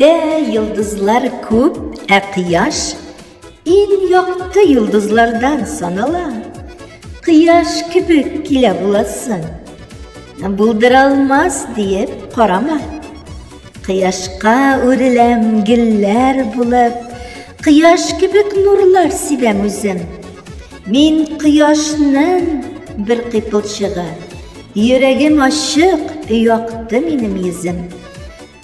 Күктә йолдызлар күп, ә кояш иң якты йолдызлардан санала. Кояш кебек килә буласың. Булдыра алмас диеп карама. Кояшка үреләм гөлләр булып, кояш кебек нурлар сибәм үзем. Мин кояшның бер кыйпылчыгы. Йөрәгем ачык, якты минем йөзем.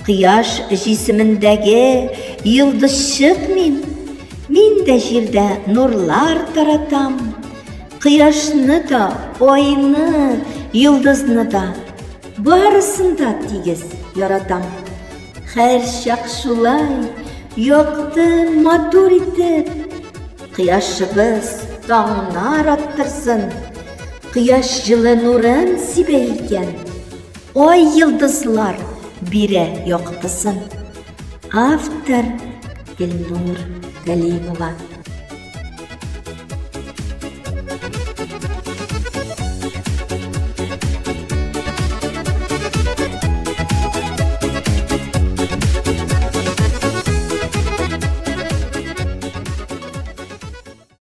Кояш җисемендәге йолдызчык мин. Мин дә җирдә нурлар таратам. Кояшны да, айны, йолдызны да, барысын да тигез яратам. Һәрчак шулай якты, матур итеп, кояшыбыз таңнар аттырсын. Кояш җылы нурын сибә икән, ай йолдызлар бирә яктысын. Автор Гөлнур Галимова.